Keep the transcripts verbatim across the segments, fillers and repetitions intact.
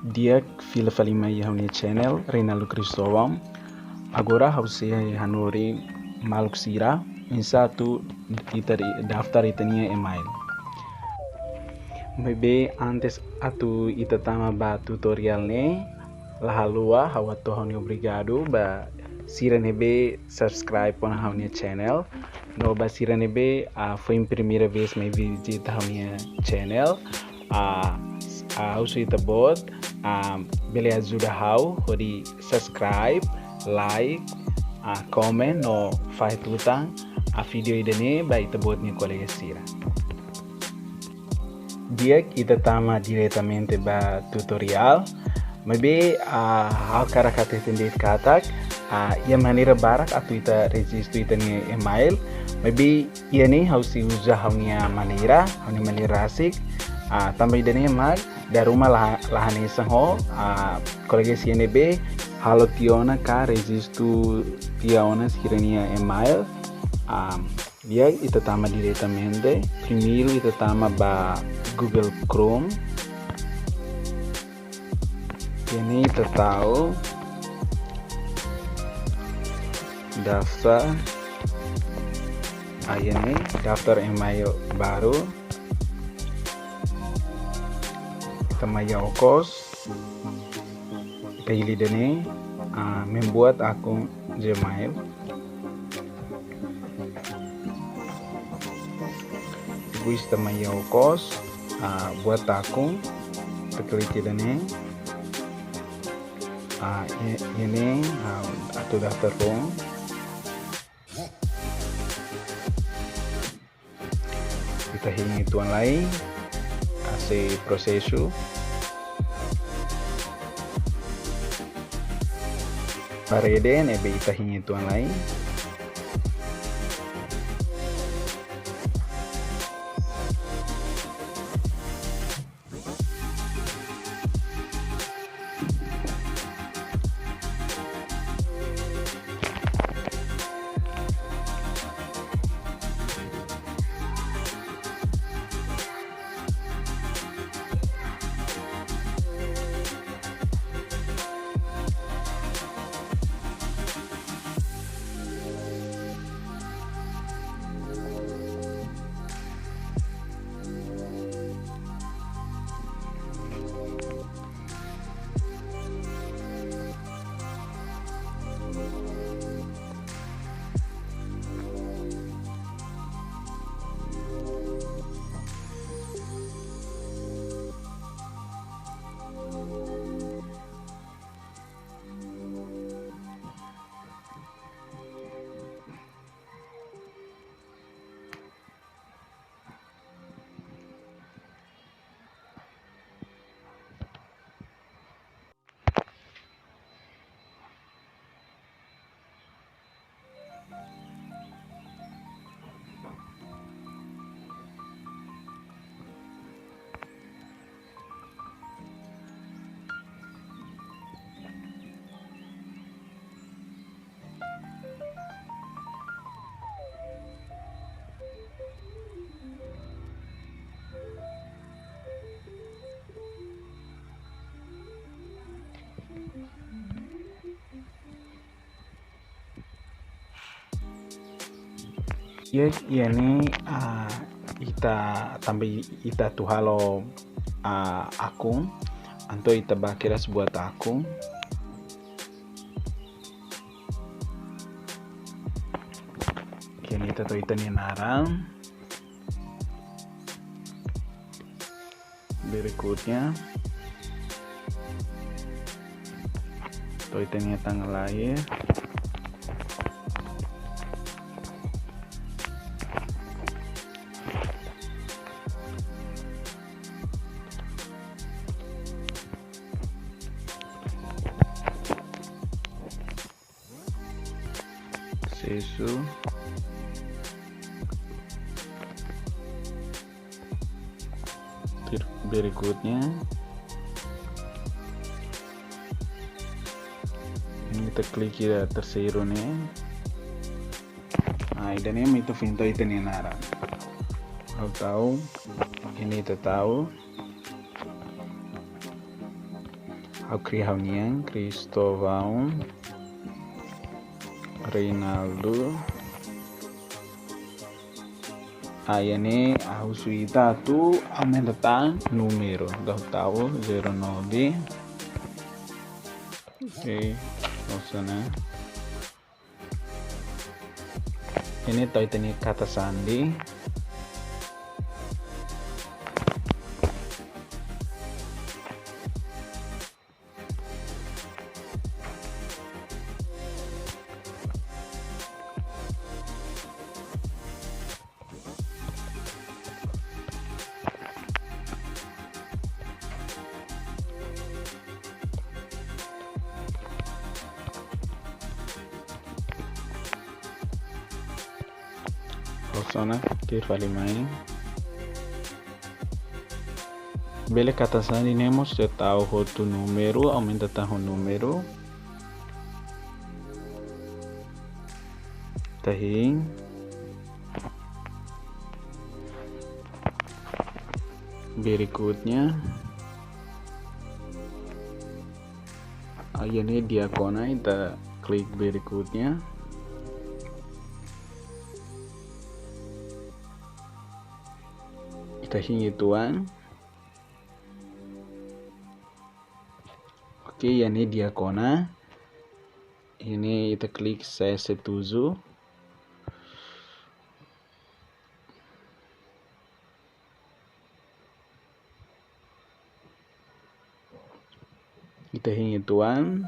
Di'ak, fila fali mai iha ha'u-nia channel, Reinaldo Cristóvão. Agora ha'u sei hanorin maluk sira oinsá atu ita re-, daftar ita-nia email. Maibé antes atu ita tama ba tutorial ne'e, la haluha ha'u hato'o ha'u-nia obrigadu ba sira ne'ebé subscribe ona ha'u-nia channel. No ba sira ne'ebé, ah, foin primeira vez mai vizita ha'u-nia channel, ah, ah, husu ita-boot, ah, bele ajuda ha'u hodi subscribe, like, ah, comment no fahe tutan, ah, vídeo ida-ne'e ba ita-boot nia kolega sira. Di'ak, ita tama diretamente ba tutorial. Maibé, ah, ha'u hakarak hateten de'it katak, ah, iha maneira barak atu ita rejistu ita-nia email. Maibé iha ne'e ha'u sei uza ha'u-nia maneira, ha'u-nia maneira rasik. Ah, tanba ida-ne'e mak dala ruma la, la hanesan ho, ah, kolega sira ne'ebé halo tiha ona ka rejistu tiha ona sira-nia email. Ah, di'ak, ita tama diretamente. Primeiru ita tama ba Google Chrome. Iha ne'e ita tau daftar. Ah, iha ne'e daftar email baru. Ita mai iha okos. Ita hili ida-ne'e, ah, membuat akun Gmail. Depois ita mai iha okos, ah, buat akun, ita klik ida-ne'e. Ah, i-, iha ne'e, ah, atu daftar foun. Ita hein uitoan lai, hasai prosesu. Para ida-ne'e, ne'ebé ita hein uitoan lai. Iha, iha ne'e, ah, ita tanba ita atu halo, ah, akun, entaun ita bá kedas buat akun. Iha ne'e ita tau ita-nia naran. Berikutnya, tau ita-nia tanggal lahir. Sesu. Ter-, berikutnya. Ini kita klik ya terseiru ne'e. Ah, ida-ne'e mak ita foin tau ita-nia naran. Ha'u tau, ini ita tau. Ha'u kria ha'u-nian, Cristovão Reinaldo. Ah, iha ne'e ha'u husu ita atu aumenta tan númeru. Ha'u tau zero nove. Oke, loos ona. Iha ne'e tau ita-nia kata sandi. Loos ona, tuir fali mai. Bele kata sandi ne'e mós ita tau hotu númeru, aumenta tan ho númeru. Ita hein. Berikutnya. Ah, iha ne'e di'ak ona, ita klik berikutnya. Ita hein uitoan. Oke, iha ne'e di'ak ona. Iha ne'e ita klik C S tujuh. Ita hein uitoan.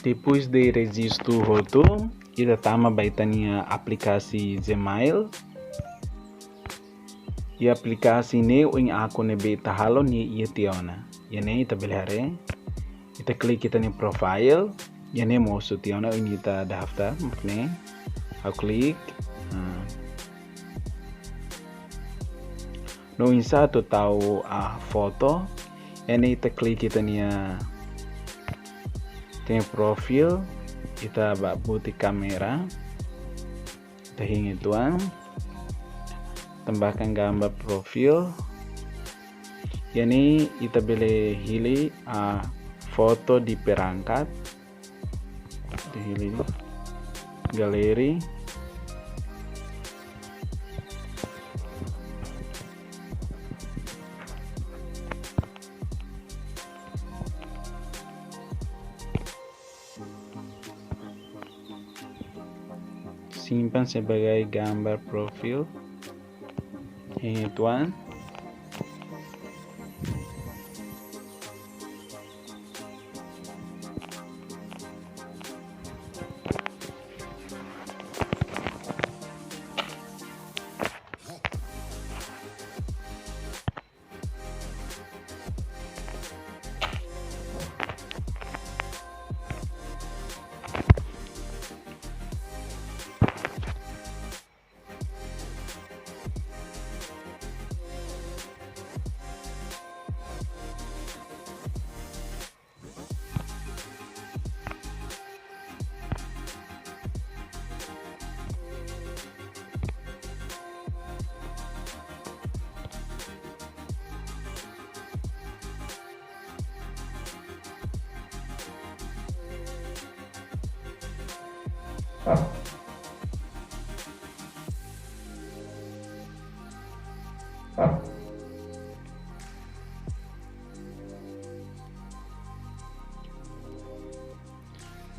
Depois de rejistu hotu, ita tama ba ita-nia aplikasi Gmail. Iha aplikasi ne'e oin akun ne'ebé ita halo ne'e iha tiha ona. Iha ne'e ita bele haree. Ita klik ita-nia profile. Iha ne'e mosu tiha ona oin ita daftar. Mak ne'e. Ha'u klik. Ah. No oinsá atu tau, ah, foto. Iha ne'e ita klik ita-nia, ita-nia profil. Ita bá buti kámera. Ita hein uitoan. Tambahkan gambar profil. Iha ne'e ita bele hili, ah, foto di perangkat. Ita hili galeri. Simpan sebagai gambar profil. Hein uitoan.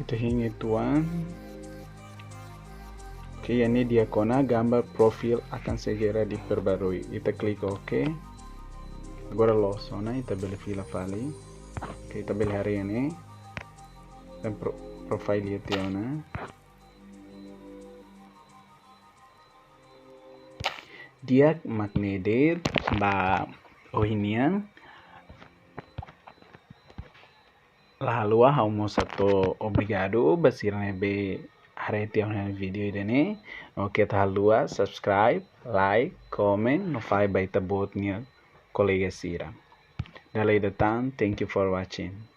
Ita hein uitoan. Oke, iha ne'e di'ak ona, gambar profil akan segera diperbarui. Ita klik oke. Agora loos ona, ita bele fila fali. Oke, ita bele haree iha ne'e. Tan pro-, profile iha tiha ona. Di'ak mak ne'e de'it ba ohin nian. La haluha ha'u mós hato'o obrigadu ba sira ne'ebé haree tiha ha'u-nia vídeo ida-ne'e. No keta haluha subscribe, like, comment, no fahe ba ita-boot nia kolega sira. Dala ida tan, thank you for watching.